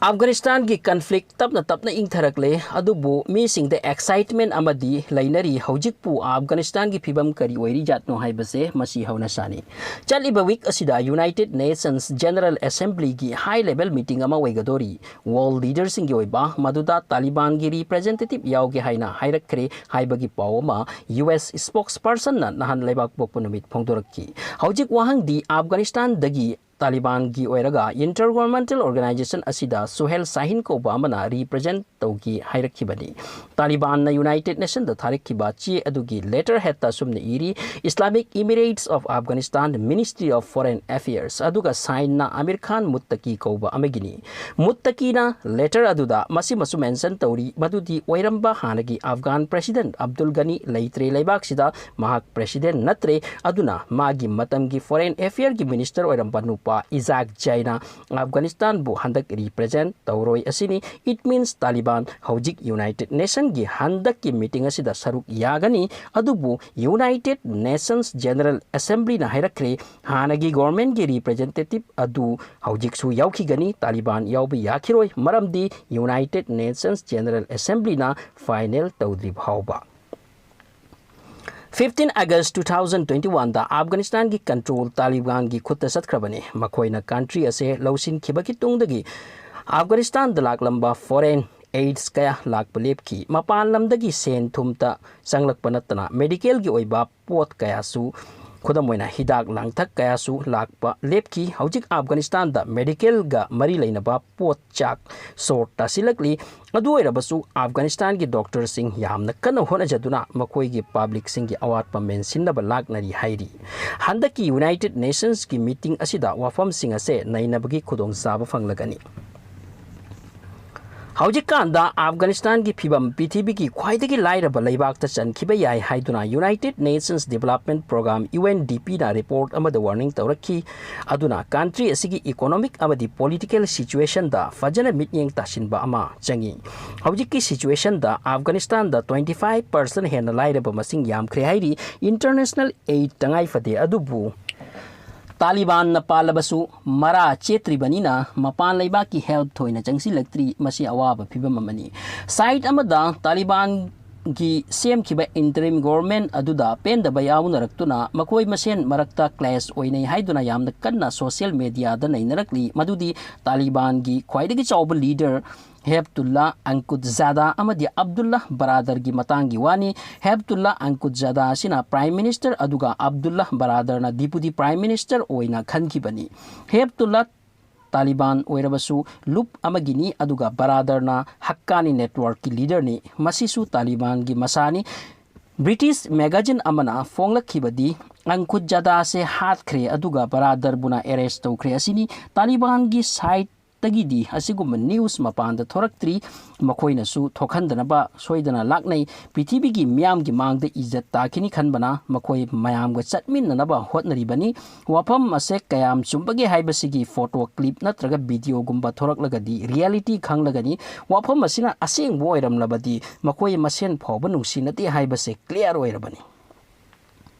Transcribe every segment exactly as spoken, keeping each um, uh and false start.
ꯑꯐꯒꯥꯅꯤꯁꯇꯥꯟꯒꯤ conflict ꯇꯞꯅ ꯇꯞꯅ ꯏꯪꯊꯔꯛꯂꯦ, ꯑꯗꯨꯕꯨ ꯃꯤꯁꯤꯡꯗ excitement ꯑꯃꯗꯤ ꯂꯩꯅꯔꯤ꯫ ꯍꯧꯖꯤꯛꯄꯨ ꯑꯐꯒꯥꯅꯤꯁꯇꯥꯟꯒꯤ ꯐꯤꯕꯝ ꯀꯔꯤ ꯑꯣꯏꯔꯤꯖꯥꯠꯅꯣ ꯍꯥꯏꯕꯁꯦ ꯃꯁꯤ ꯍꯧꯅ ꯁꯥꯅꯤ꯫ ꯆꯠꯂꯤꯕ week ꯑꯁꯤꯗ United Nations General Assembly ꯒꯤ high level meeting ꯑꯃ ꯑꯣꯏꯒꯗꯣꯔꯤ꯫ World leader ꯁꯤꯡꯒꯤ ꯑꯣꯏꯕ, ꯃꯗꯨꯗ ꯇꯥꯂꯤꯕꯥꯟꯒꯤ representative ꯌꯥꯎꯒꯦ ꯍꯥꯏꯅ ꯍꯥꯏꯔꯛꯈ꯭ꯔꯦ ꯍꯥꯏꯕꯒꯤ ꯄꯥꯎ ꯑꯃ U S spokesperson ꯅ ꯅꯍꯥꯟ ꯂꯩꯕꯥꯛꯄꯣꯛꯄ ꯅꯨꯃꯤꯠ ꯐꯣꯡꯗꯣꯔꯛꯈꯤ꯫ ꯍꯧꯖꯤꯛ ꯋꯥꯍꯪꯗꯤ ꯑꯐꯒꯥꯅꯤꯁꯇꯥꯟꯗꯒꯤ ꯇꯥꯂꯤꯕꯥꯟꯒꯤ ꯑꯣꯏꯔꯒ intergovernmental organization ꯑꯁꯤꯗ ꯁꯨꯍꯦꯜ ꯁꯥꯍꯤꯟ ꯀꯧꯕ ꯑꯃꯅ represent ꯇꯧꯈꯤ ꯍꯥꯏꯔꯛꯈꯤꯕꯅꯤ꯫ ꯇꯥꯂꯤꯕꯥꯟꯅ United Nation ꯗ ꯊꯥꯔꯛꯈꯤꯕ ꯆꯦ ꯑꯗꯨꯒꯤ letterhead ꯇ ꯑꯁꯨꯝꯅ ꯏꯔꯤ, "Islamic Emirates of Afghanistan, Ministry of Foreign Affairs", ꯑꯗꯨꯒ sign ꯅ ꯑꯃꯤꯔ ꯈꯥꯟ ꯃꯨꯠꯇꯀꯤ ꯀꯧꯕ ꯑꯃꯒꯤꯅꯤ꯫ ꯃꯨꯠꯇꯀꯤꯅ letter ꯑꯗꯨꯗ ꯃꯁꯤꯃꯁꯨ mention ꯇꯧꯔꯤ, ꯃꯗꯨꯗꯤ ꯑꯣꯏꯔꯝꯕ ꯍꯥꯟꯅꯒꯤ Afghan president ꯑꯕꯗꯨꯜ ꯒꯅꯤ ꯂꯩꯇ꯭ꯔꯦ ꯂꯩꯕꯥꯛꯁꯤꯗ, ꯃꯍꯥꯛ president ꯅꯠꯇ꯭ꯔꯦ, ꯑꯗꯨꯅ ꯃꯥꯒꯤ ꯃꯇꯝꯒꯤ foreign affair ꯒꯤ minister ꯑꯣꯏꯔꯝꯕ ꯅꯨꯄꯥ ꯏꯖꯥꯛ ꯖꯥꯏꯅ ꯑꯐꯒꯥꯅꯤꯁꯇꯥꯟꯕꯨ ꯍꯟꯗꯛ represent ꯇꯧꯔꯣꯏ ꯑꯁꯤꯅꯤ꯫ It means ꯇꯥꯂꯤꯕꯥꯟ ꯍꯧꯖꯤꯛ United Nation ꯒꯤ ꯍꯟꯗꯛꯀꯤ meeting ꯑꯁꯤꯗ ꯁꯔꯨꯛ ꯌꯥꯒꯅꯤ, ꯑꯗꯨꯕꯨ United Nations General Assembly ꯅ ꯍꯥꯏꯔꯛꯈ꯭ꯔꯦ, ꯍꯥꯟꯅꯒꯤ government ꯀꯤ representative ꯑꯗꯨ ꯍꯧꯖꯤꯛꯁꯨ ꯌꯥꯎꯈꯤꯒꯅꯤ, ꯇꯥꯂꯤꯕꯥꯟ ꯌꯥꯎꯕ ꯌꯥꯈꯤꯔꯣꯏ, ꯃꯔꯝꯗꯤ United Nations General Assembly ꯅ final ꯇꯧꯗ꯭ꯔꯤ ꯐꯥꯎꯕ꯫ Fifteen August two thousand twenty one ꯗ ꯑꯐꯒꯥꯅꯤꯁꯇꯥꯟꯒꯤ control ꯇꯥꯂꯤꯕꯥꯟꯒꯤ ꯈꯨꯠꯇ ꯆꯠꯈ꯭ꯔꯕꯅꯤ꯫ ꯃꯈꯣꯏꯅ country ꯑꯁꯦ ꯂꯧꯁꯤꯟꯈꯤꯕꯒꯤ ꯇꯨꯡꯗꯒꯤ ꯑꯐꯒꯥꯅꯤꯁꯇꯥꯟꯗ ꯂꯥꯛꯂꯝꯕ foreign aids ꯀꯌꯥ ꯂꯥꯛꯄ ꯂꯦꯞꯈꯤ꯫ ꯃꯄꯥꯟ ꯂꯝꯗꯒꯤ ꯁꯦꯟ ꯊꯨꯝꯇ ꯆꯪꯂꯛꯄ ꯅꯠꯇꯅ medical ꯒꯤ ꯑꯣꯏꯕ ꯄꯣꯠ ꯀꯌꯥꯁꯨ, ꯈꯨꯗꯝ ꯑꯣꯏꯅ ꯍꯤꯗꯥꯛ ꯂꯥꯡꯊꯛ ꯀꯌꯥꯁꯨ ꯂꯥꯛꯄ ꯂꯦꯞꯈꯤ꯫ ꯍꯧꯖꯤꯛ ꯑꯐꯒꯥꯅꯤꯁꯇꯥꯟꯗ medical ꯒ ꯃꯔꯤ ꯂꯩꯅꯕ ꯄꯣꯠ ꯆꯥꯛ short ꯇꯥꯁꯤꯜꯂꯛꯂꯤ꯫ ꯑꯗꯨ ꯑꯣꯏꯔꯕꯁꯨ ꯑꯐꯒꯥꯅꯤꯁꯇꯥꯟꯒꯤ doctor ꯁꯤꯡ ꯌꯥꯝꯅ ꯀꯟꯅ ꯍꯣꯠꯅꯖꯗꯨꯅ ꯃꯈꯣꯏꯒꯤ public ꯁꯤꯡꯒꯤ ꯑꯋꯥꯠꯄ ꯃꯦꯟꯁꯤꯟꯅꯕ ꯂꯥꯛꯅꯔꯤ ꯍꯥꯏꯔꯤ꯫ ꯍꯟꯗꯛꯀꯤ United Nations ꯀꯤ meeting ꯑꯁꯤꯗ ꯋꯥꯐꯝꯁꯤꯡ ꯑꯁꯦ ꯅꯩꯅꯕꯒꯤ ꯈꯨꯗꯣꯡꯆꯥꯕ ꯐꯪꯂꯒꯅꯤ꯫ ꯍꯧꯖꯤꯛꯀꯥꯟꯗ ꯑꯐꯒꯥꯅꯤꯁꯇꯥꯟꯒꯤ ꯐꯤꯕꯝ ꯄ꯭ꯔꯤꯊꯤꯕꯤꯒꯤ ꯈ꯭ꯋꯥꯏꯗꯒꯤ ꯂꯥꯏꯔꯕ ꯂꯩꯕꯥꯛꯇ ꯆꯟꯈꯤꯕ ꯌꯥꯏ ꯍꯥꯏꯗꯨꯅ United Nations Development Program, U N D P ꯅ report ꯑꯃꯗ warning ꯇꯧꯔꯛꯈꯤ꯫ ꯑꯗꯨꯅ country ꯑꯁꯤꯒꯤ economic ꯑꯃꯗꯤ political situation ꯗ ꯐꯖꯅ ꯃꯤꯠꯌꯦꯡ ꯇꯥꯁꯤꯟꯕ ꯑꯃ ꯆꯪꯏ꯫ ꯍꯧꯖꯤꯛꯀꯤ situation ꯗ ꯑꯐꯒꯥꯅꯤꯁꯇꯥꯟꯗ twenty five percent ꯍꯦꯟꯅ ꯂꯥꯏꯔꯕ ꯃꯁꯤꯡ ꯌꯥꯝꯈ꯭ꯔꯦ ꯍꯥꯏꯔꯤ꯫ International aid ꯇꯉꯥꯏ ꯐꯗꯦ, ꯑꯗꯨꯕꯨ ꯇꯥꯂꯤꯕꯥꯟꯅ ꯄꯥꯜꯂꯕꯁꯨ ꯃꯔꯥ ꯆꯦꯠꯇ꯭ꯔꯤꯕꯅꯤꯅ ꯃꯄꯥꯟ ꯂꯩꯕꯥꯛꯀꯤ help ꯊꯣꯏꯅ ꯆꯪꯁꯤꯜꯂꯛꯇ꯭ꯔꯤ꯫ ꯃꯁꯤ ꯑꯋꯥꯕ ꯐꯤꯕꯝ ꯑꯃꯅꯤ꯫ Side ꯑꯃꯗ ꯇꯥꯂꯤꯕꯥꯟꯒꯤ ꯁꯦꯝꯈꯤꯕ interim government ꯑꯗꯨꯗ ꯄꯦꯟꯗꯕ ꯌꯥꯎꯅꯔꯛꯇꯨꯅ ꯃꯈꯣꯏ ꯃꯁꯦꯟ ꯃꯔꯛꯇ clash ꯑꯣꯏꯅꯩ ꯍꯥꯏꯗꯨꯅ ꯌꯥꯝꯅ ꯀꯟꯅ social mediaꯗ ꯅꯩꯅꯔꯛꯂꯤ꯫ ꯃꯗꯨꯗꯤ ꯇꯥꯂꯤꯕꯥꯟꯒꯤ ꯈ꯭ꯋꯥꯏꯗꯒꯤ ꯆꯥꯎꯕ leader ꯍꯦꯞꯇꯨꯜꯂꯥ ꯑꯪꯀꯨꯠꯖꯥꯗꯥ ꯑꯃꯗꯤ ꯑꯕꯗꯨꯜꯂꯥ ꯕꯔꯥꯗꯔꯒꯤ ꯃꯇꯥꯡꯒꯤ ꯋꯥꯅꯤ꯫ ꯍꯦꯞꯇꯨꯜꯂꯥ ꯑꯪꯀꯨꯠꯖꯥꯗꯥ ꯑꯁꯤꯅ Prime Minister ꯑꯗꯨꯒ ꯑꯕꯗꯨꯜꯂꯥ ꯕꯔꯥꯗꯔꯅ Deputy Prime Minister ꯑꯣꯏꯅ ꯈꯟꯈꯤꯕꯅꯤ꯫ ꯍꯦꯞꯇꯨꯜꯂꯥ ꯇꯥꯂꯤꯕꯥꯟ ꯑꯣꯏꯔꯕꯁꯨ ꯂꯨꯞ ꯑꯃꯒꯤꯅꯤ, ꯑꯗꯨꯒ ꯕꯔꯥꯗꯔꯅ ꯍꯛꯀꯥꯅꯤ networkꯀꯤ leaderꯅꯤ꯫ ꯃꯁꯤꯁꯨ ꯇꯥꯂꯤꯕꯥꯟꯒꯤ ꯃꯁꯥꯅꯤ꯫ British magazine ꯑꯃꯅ ꯐꯣꯡꯂꯛꯈꯤꯕꯗꯤ ꯑꯪꯀꯨꯠꯖꯥꯗꯥꯁꯦ ꯍꯥꯠꯈ꯭ꯔꯦ ꯑꯗꯨꯒ ꯕꯔꯥꯗꯔꯕꯨꯅ arrest ꯇꯧꯈ꯭ꯔꯦ ꯑꯁꯤꯅꯤ꯫ ꯇꯥꯂꯤꯕꯥꯟꯒꯤ sideꯇꯒꯤꯗꯤ ꯑꯁꯤꯒꯨꯝꯕ news ꯃꯄꯥꯟꯗ ꯊꯣꯔꯛꯇ꯭ꯔꯤ꯫ ꯃꯈꯣꯏꯅꯁꯨ ꯊꯣꯛꯍꯟꯗꯅꯕ ꯁꯣꯏꯗꯅ ꯂꯥꯛꯅꯩ꯫ ꯄ꯭ꯔꯤꯊꯤꯕꯤꯒꯤ ꯃꯤꯌꯥꯝꯒꯤ ꯃꯥꯡꯗ ꯏꯖꯠ ꯇꯥꯈꯤꯅꯤ ꯈꯟꯕꯅ ꯃꯈꯣꯏ ꯃꯌꯥꯝꯒ ꯆꯠꯃꯤꯟꯅꯅꯕ ꯍꯣꯠꯅꯔꯤꯕꯅꯤ꯫ ꯋꯥꯐꯝ ꯑꯁꯦ ꯀꯌꯥꯝ ꯆꯨꯝꯕꯒꯦ ꯍꯥꯏꯕꯁꯤꯒꯤ photo clip ꯅꯠꯇ꯭ꯔꯒ videoꯒꯨꯝꯕ ꯊꯣꯔꯛꯂꯒꯗꯤ reality ꯈꯪꯂꯒꯅꯤ꯫ ꯋꯥꯐꯝ ꯑꯁꯤꯅ ꯑꯁꯦꯡꯕ ꯑꯣꯏꯔꯝꯂꯕꯗꯤ ꯃꯈꯣꯏ ꯃꯁꯦꯟ ꯐꯥꯎꯕ ꯅꯨꯡꯁꯤꯅꯗꯦ ꯍꯥꯏꯕꯁꯦ clear ꯑꯣꯏꯔꯕꯅꯤ꯫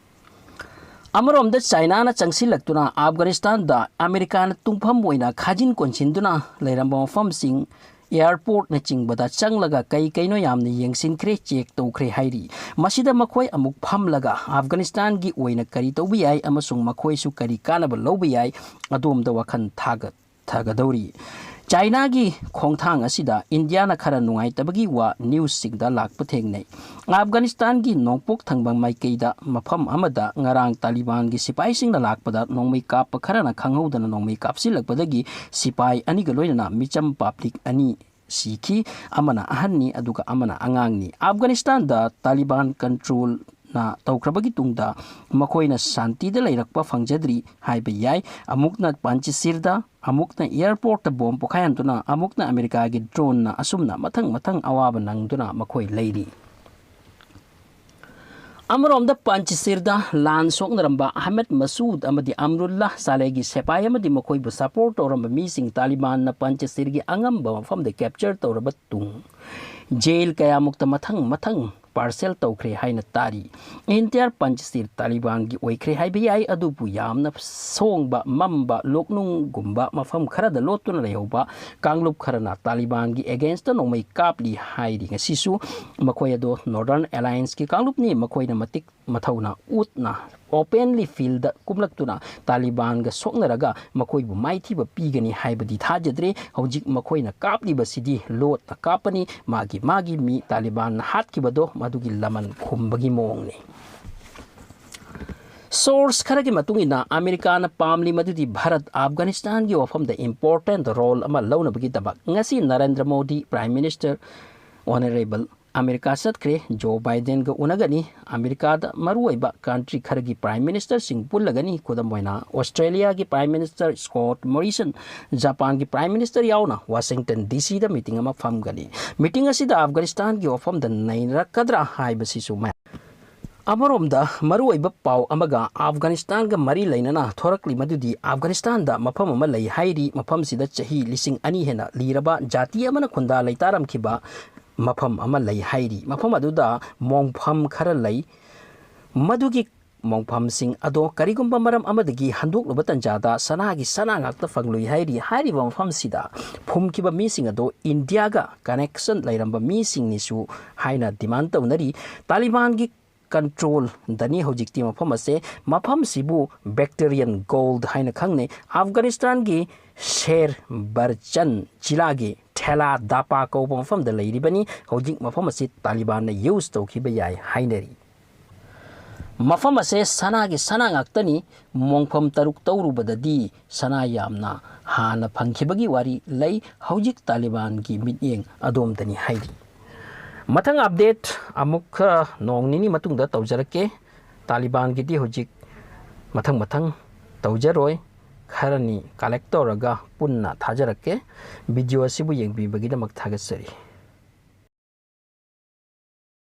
ꯑꯃꯔꯣꯝꯗ ꯆꯥꯏꯅꯥꯅ ꯆꯪꯁꯤꯜꯂꯛꯇꯨꯅ ꯑꯐꯒꯥꯅꯤꯁꯇꯥꯟꯗ ꯑꯃꯦꯔꯤꯀꯥꯅ ꯇꯨꯡꯐꯝ ꯑꯣꯏꯅ ꯈꯥꯖꯤꯟ ꯀꯣꯟꯁꯤꯟꯗꯨꯅ ꯂꯩꯔꯝꯕ ꯃꯐꯝꯁꯤꯡ, airportꯅꯆꯤꯡꯕꯗ ꯆꯪꯂꯒ ꯀꯩ ꯀꯩꯅꯣ ꯌꯥꯝꯅ ꯌꯦꯡꯁꯤꯟꯈ꯭ꯔꯦ, check ꯇꯧꯈ꯭ꯔꯦ ꯍꯥꯏꯔꯤ꯫ ꯃꯁꯤꯗ ꯃꯈꯣꯏ ꯑꯃꯨꯛ ꯐꯝꯂꯒ ꯑꯐꯒꯥꯅꯤꯁꯇꯥꯟꯒꯤ ꯑꯣꯏꯅ ꯀꯔꯤ ꯇꯧꯕ ꯌꯥꯏ ꯑꯃꯁꯨꯡ ꯃꯈꯣꯏꯁꯨ ꯀꯔꯤ ꯀꯥꯟꯅꯕ ꯂꯧꯕ ꯌꯥꯏ, ꯑꯗꯣꯝꯗ ꯋꯥꯈꯜ ꯊꯥꯒꯠ ꯊꯒꯗꯧꯔꯤ꯫ ꯆꯥꯏꯅꯥꯒꯤ ꯈꯣꯡꯊꯥꯡ ꯑꯁꯤꯗ ꯏꯟꯗꯤꯌꯥꯅ ꯈꯔ ꯅꯨꯡꯉꯥꯏꯇꯕꯒꯤ ꯋꯥ newsꯁꯤꯡꯗ ꯂꯥꯛꯄ ꯊꯦꯡꯅꯩ꯫ ꯑꯐꯒꯥꯅꯤꯁꯇꯥꯟꯒꯤ ꯅꯣꯡꯄꯣꯛ ꯊꯪꯕ ꯃꯥꯏꯀꯩꯗ ꯃꯐꯝ ꯑꯃꯗ ꯉꯔꯥꯡ ꯇꯥꯂꯤꯕꯥꯟꯒꯤ ꯁꯤꯄꯥꯏꯁꯤꯡꯅ ꯂꯥꯛꯄꯗ ꯅꯣꯡꯃꯩ ꯀꯥꯞꯄ ꯈꯔꯅ ꯈꯪꯍꯧꯗꯅ ꯅꯣꯡꯃꯩ ꯀꯥꯞꯁꯤꯜꯂꯛꯄꯗꯒꯤ ꯁꯤꯄꯥꯏ ꯑꯅꯤꯒ ꯂꯣꯏꯅꯅ ꯃꯤꯆꯝ public ꯑꯅꯤ ꯁꯤꯈꯤ꯫ ꯑꯃꯅ ꯑꯍꯟꯅꯤ ꯑꯗꯨꯒ ꯑꯃꯅ ꯑꯉꯥꯡꯅꯤ꯫ ꯑꯐꯒꯥꯅꯤꯁꯇꯥꯟꯗ ꯇꯥꯂꯤꯕꯥꯟ controlꯅ ꯇꯧꯈ꯭ꯔꯕꯒꯤ ꯇꯨꯡꯗ ꯃꯈꯣꯏꯅ ꯁꯥꯟꯇꯤꯗ ꯂꯩꯔꯛꯄ ꯐꯪꯖꯗ꯭ꯔꯤ ꯍꯥꯏꯕ ꯌꯥꯏ꯫ ꯑꯃꯨꯛꯅ ꯄꯥꯟꯆꯤꯁꯤꯔꯗ, ꯑꯃꯨꯛꯅ airportꯇ bomb ꯄꯣꯈꯥꯏꯍꯟꯗꯨꯅ, ꯑꯃꯨꯛꯅ ꯑꯃꯦꯔꯤꯀꯥꯒꯤ droneꯅ, ꯑꯁꯨꯝꯅ ꯃꯊꯪ ꯃꯊꯪ ꯑꯋꯥꯕ ꯅꯪꯗꯨꯅ ꯃꯈꯣꯏ ꯂꯩꯔꯤ꯫ ꯑꯃꯔꯣꯝꯗ ꯄꯥꯟꯆꯤꯁꯤꯔꯗ ꯂꯥꯟ ꯁꯣꯛꯅꯔꯝꯕ ꯑꯍꯃꯦꯗ ꯃꯁꯨꯗ ꯑꯃꯗꯤ ꯑꯝꯔꯨꯜꯂꯥ ꯁꯥꯂꯦꯒꯤ ꯁꯦꯄꯥꯏ ꯑꯃꯗꯤ ꯃꯈꯣꯏꯕꯨ support ꯇꯧꯔꯝꯕ ꯃꯤꯁꯤꯡ ꯇꯥꯂꯤꯕꯥꯟꯅ ꯄꯥꯟꯆꯤꯁꯤꯔꯒꯤ ꯑꯉꯝꯕ ꯃꯐꯝꯗ capture ꯇꯧꯔꯕ ꯇꯨꯡ jail ꯀꯌꯥꯃꯨꯛꯇ ꯃꯊꯪ ꯃꯊꯪ ꯄꯥꯔꯁꯦꯜ ꯇꯧꯈ꯭ꯔꯦ ꯍꯥꯏꯅ ꯇꯥꯔꯤ꯫ ꯏꯟꯇꯤꯌꯥꯔ ꯄꯟꯆꯁꯤꯔ ꯇꯥꯂꯤꯕꯥꯟꯒꯤ ꯑꯣꯏꯈ꯭ꯔꯦ ꯍꯥꯏꯕ ꯌꯥꯏ, ꯑꯗꯨꯕꯨ ꯌꯥꯝꯅ ꯁꯣꯡꯕ, ꯃꯝꯕ, ꯂꯣꯛꯅꯨꯡꯒꯨꯝꯕ ꯃꯐꯝ ꯈꯔꯗ ꯂꯣꯠꯇꯨꯅ ꯂꯩꯍꯧꯕ ꯀꯥꯡꯂꯨꯞ ꯈꯔꯅ ꯇꯥꯂꯤꯕꯥꯟꯒꯤ ꯑꯦꯒꯦꯟꯁꯇ ꯅꯣꯡꯃꯩ ꯀꯥꯞꯂꯤ ꯍꯥꯏꯔꯤ꯫ ꯉꯁꯤꯁꯨ ꯃꯈꯣꯏ ꯑꯗꯣ ꯅꯣꯔꯗꯔꯟ ꯑꯦꯂꯥꯌꯟꯁꯀꯤ ꯀꯥꯡꯂꯨꯞꯅꯤ, ꯃꯈꯣꯏꯅ ꯃꯇꯤꯛ ꯃꯊꯧꯅ ꯎꯠꯅ openly fieldꯗ ꯀꯨꯝꯂꯛꯇꯨꯅ ꯇꯥꯂꯤꯕꯥꯟꯒ ꯁꯣꯛꯅꯔꯒ ꯃꯈꯣꯏꯕꯨ ꯃꯥꯏꯊꯤꯕ ꯄꯤꯒꯅꯤ ꯍꯥꯏꯕꯗꯤ ꯊꯥꯖꯗ꯭ꯔꯦ꯫ ꯍꯧꯖꯤꯛ ꯃꯈꯣꯏꯅ ꯀꯥꯞꯂꯤꯕꯁꯤꯗꯤ ꯂꯣꯠꯅ ꯀꯥꯞꯄꯅꯤ꯫ ꯃꯥꯒꯤ ꯃꯥꯒꯤ ꯃꯤ ꯇꯥꯂꯤꯕꯥꯟꯅ ꯍꯥꯠꯈꯤꯕꯗꯣ ꯃꯗꯨꯒꯤ ꯂꯃꯟ ꯈꯨꯝꯕꯒꯤ ꯃꯑꯣꯡꯅꯤ꯫ ꯁꯣꯔꯁ ꯈꯔꯒꯤ ꯃꯇꯨꯡ ꯏꯟꯅ ꯑꯃꯦꯔꯤꯀꯥꯅ ꯄꯥꯝꯂꯤ ꯃꯗꯨꯗꯤ ꯚꯥꯔꯠ ꯑꯐꯒꯥꯅꯤꯁꯇꯥꯟꯒꯤ ꯋꯥꯐꯝꯗ important role ꯑꯃ ꯂꯧꯅꯕꯒꯤꯗꯃꯛ ꯉꯁꯤ Narendra Modi, Prime Minister, Honourable America ꯆꯠꯈ꯭ꯔꯦ꯫ ꯖꯣ ꯕꯥꯏꯗꯦꯟꯒ ꯎꯅꯒꯅꯤ꯫ ꯑꯃꯦꯔꯤꯀꯥꯗ ꯃꯔꯨꯑꯣꯏꯕ ꯀꯟꯇ꯭ꯔꯤ ꯈꯔꯒꯤ Prime Ministerꯁꯤꯡ ꯄꯨꯜꯂꯒꯅꯤ꯫ ꯈꯨꯗꯝ ꯑꯣꯏꯅ, ꯑꯣꯁꯇ꯭ꯔꯦꯂꯤꯌꯥꯒꯤ Prime Minister Scott Morrison, ꯖꯄꯥꯟꯒꯤ Prime Minister ꯌꯥꯎꯅ ꯋꯥꯁꯤꯡꯇꯟ ꯗꯤ ꯁꯤꯗ ꯃꯤꯇꯤꯡ ꯑꯃ ꯐꯝꯒꯅꯤ꯫ ꯃꯤꯇꯤꯡ ꯑꯁꯤꯗ ꯑꯐꯒꯥꯅꯤꯁꯇꯥꯟꯒꯤ ꯋꯥꯐꯝꯗ ꯅꯩꯅꯔꯛꯀꯗ꯭ꯔꯥ ꯍꯥꯏꯕꯁꯤꯁꯨ ꯃꯌꯥꯝ ꯑꯃꯔꯣꯝꯗ ꯃꯔꯨꯑꯣꯏꯕ ꯄꯥꯎ ꯑꯃꯒ ꯑꯐꯒꯥꯅꯤꯁꯇꯥꯟꯒ ꯃꯔꯤ ꯂꯩꯅꯅ ꯊꯣꯔꯛꯂꯤ ꯃꯗꯨꯗꯤ ꯑꯐꯒꯥꯅꯤꯁꯇꯥꯟꯗ ꯃꯐꯝ ꯑꯃ ꯂꯩ ꯍꯥꯏꯔꯤ꯫ ꯃꯐꯝꯁꯤꯗ ꯆꯍꯤ ꯂꯤꯁꯤꯡ ꯑꯅꯤ ꯍꯦꯟꯅ ꯂꯤꯔꯕ ꯖꯥꯇꯤ ꯑꯃꯅ ꯈꯨꯟꯗꯥ ꯂꯩꯇꯥꯔꯝꯈꯤꯕ ꯃꯐꯝ ꯑꯃ ꯂꯩ ꯍꯥꯏꯔꯤ꯫ ꯃꯐꯝ ꯑꯗꯨꯗ ꯃꯣꯡꯐꯝ ꯈꯔ ꯂꯩ꯫ ꯃꯗꯨꯒꯤ ꯃꯣꯡꯐꯝꯁꯤꯡ ꯑꯗꯣ ꯀꯔꯤꯒꯨꯝꯕ ꯃꯔꯝ ꯑꯃꯗꯒꯤ ꯍꯟꯗꯣꯛꯂꯨꯕ ꯇꯟꯖꯥꯗ ꯁꯅꯥꯒꯤ ꯁꯅꯥ ꯉꯥꯛꯇ ꯐꯪꯂꯨꯏ ꯍꯥꯏꯔꯤ꯫ ꯍꯥꯏꯔꯤꯕ ꯃꯐꯝꯁꯤꯗ ꯐꯨꯝꯈꯤꯕ ꯃꯤꯁꯤꯡ ꯑꯗꯣ ꯏꯟꯗꯤꯌꯥꯒ ꯀꯅꯦꯛꯁꯟ ꯂꯩꯔꯝꯕ ꯃꯤꯁꯤꯡꯅꯤꯁꯨ ꯍꯥꯏꯅ ꯗꯤꯃꯥꯟ ꯇꯧꯅꯔꯤ꯫ ꯇꯥꯂꯤꯕꯥꯟꯒꯤ ꯀꯟꯇ꯭ꯔꯣꯜꯗꯅꯤ ꯍꯧꯖꯤꯛꯇꯤ ꯃꯐꯝ ꯑꯁꯦ꯫ ꯃꯐꯝꯁꯤꯕꯨ ꯕꯦꯛꯇꯔꯤꯌꯟ ꯒꯣꯜꯗ ꯍꯥꯏꯅ ꯈꯪꯅꯩ꯫ ꯑꯐꯒꯥꯅꯤꯁꯇꯥꯟꯒꯤ ꯁꯦꯔ ꯕꯔꯆꯟ ꯖꯤꯂꯥꯒꯤ ꯊꯦꯂꯥ ꯗꯥꯄꯥ ꯀꯧꯕ ꯃꯐꯝꯗ ꯂꯩꯔꯤꯕꯅꯤ꯫ ꯍꯧꯖꯤꯛ ꯃꯐꯝ ꯑꯁꯤ ꯇꯥꯂꯤꯕꯥꯟꯅ ꯌꯨꯁ ꯇꯧꯈꯤꯕ ꯌꯥꯏ ꯍꯥꯏꯅꯔꯤ꯫ ꯃꯐꯝ ꯑꯁꯦ ꯁꯅꯥꯒꯤ ꯁꯅꯥ ꯉꯥꯛꯇꯅꯤ꯫ ꯃꯣꯡꯐꯝ ꯇꯔꯨꯛ ꯇꯧꯔꯨꯕꯗꯗꯤ ꯁꯅꯥ ꯌꯥꯝꯅ ꯍꯥꯟꯅ ꯐꯪꯈꯤꯕꯒꯤ ꯋꯥꯔꯤ ꯂꯩ꯫ ꯍꯧꯖꯤꯛ ꯇꯥꯂꯤꯕꯥꯟꯒꯤ ꯃꯤꯠꯌꯦꯡ ꯑꯗꯣꯝꯗꯅꯤ ꯍꯥꯏꯔꯤ꯫ ꯃꯊꯪ ꯑꯞꯗꯦꯠ ꯑꯃꯨꯛꯀ ꯅꯣꯡ ꯅꯤꯅꯤ ꯃꯇꯨꯡꯗ ꯇꯧꯖꯔꯛꯀꯦ꯫ ꯇꯥꯂꯤꯕꯥꯟꯒꯤꯗꯤ ꯍꯧꯖꯤꯛ ꯃꯊꯪ ꯃꯊꯪ ꯇꯧꯖꯔꯣꯏ, ꯈꯔꯅꯤ ꯀꯂꯦꯛ ꯇꯧꯔꯒ ꯄꯨꯟꯅ ꯊꯥꯖꯔꯛꯀꯦ꯫ ꯚꯤꯗꯤꯑꯣ ꯑꯁꯤꯕꯨ ꯌꯦꯡꯕꯤꯕꯒꯤꯗꯃꯛ ꯊꯥꯒꯠꯆꯔꯤ꯫